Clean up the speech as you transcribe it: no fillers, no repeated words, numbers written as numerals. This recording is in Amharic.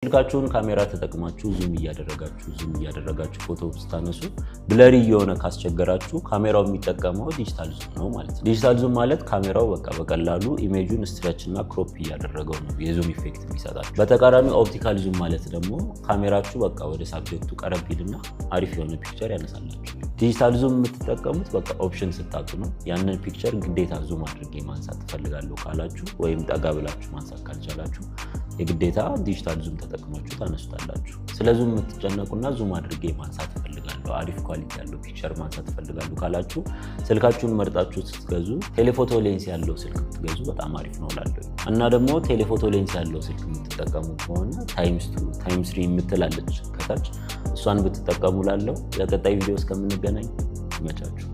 ስልካችሁን ካሜራ ተጠቅማችሁ zoom እያደረጋችሁ zoom እያደረጋችሁ ፎቶ ስታነሱ blurry እየሆነ ካስቸገራችሁ ካሜራው የሚጠቀመው digital zoom ነው ማለት ነው። Digital zoom ማለት ካሜራው በቃ በቀላሉ image ኡን stretch እና crop እያደረገው ነው የ zoom effect የሚሰጣችሁ። በተቃራኒ optical zoom ማለት ደግሞ ካሜራችሁ በቃ ወደ subject ኡ ቀረብ ይልና አሪፍ የሆነ picture ያነሳላችሁ። Digital zoom የምትጠቀሙት በቃ option ስታጡ ነው። ያንን picture ግዴታ zoom አድርጌ ማንሳት እፈልጋለሁ ካላችሁ ወይም ጠጋ ብላችሁ ማንሳት ካልቻላችሁ የግዴታ digital zoom ተጠቅማችሁ ታነሱታላችሁ። ስለ zoom የምትጨነቁና zoom አድርጌ ማንሳት እፈልጋለሁ፣ አሪፍ quality ያለው picture ማንሳት እፈልጋለሁ ካላችሁ ስልካችሁን መርጣችሁ ስትገዙ telephoto lens ያለው ስልክ ብትገዙ በጣም አሪፍ ነው እላለሁ። እና ደግሞ telephoto lens ያለው ስልክ የምትጠቀሙ ከሆነ ×2 ×3 የምትላለች ከታች፣ እሷን ብትጠቀሙ ላለው። ለቀጣይ ቪዲዮ እስከምንገናኝ ይመቻችሁ።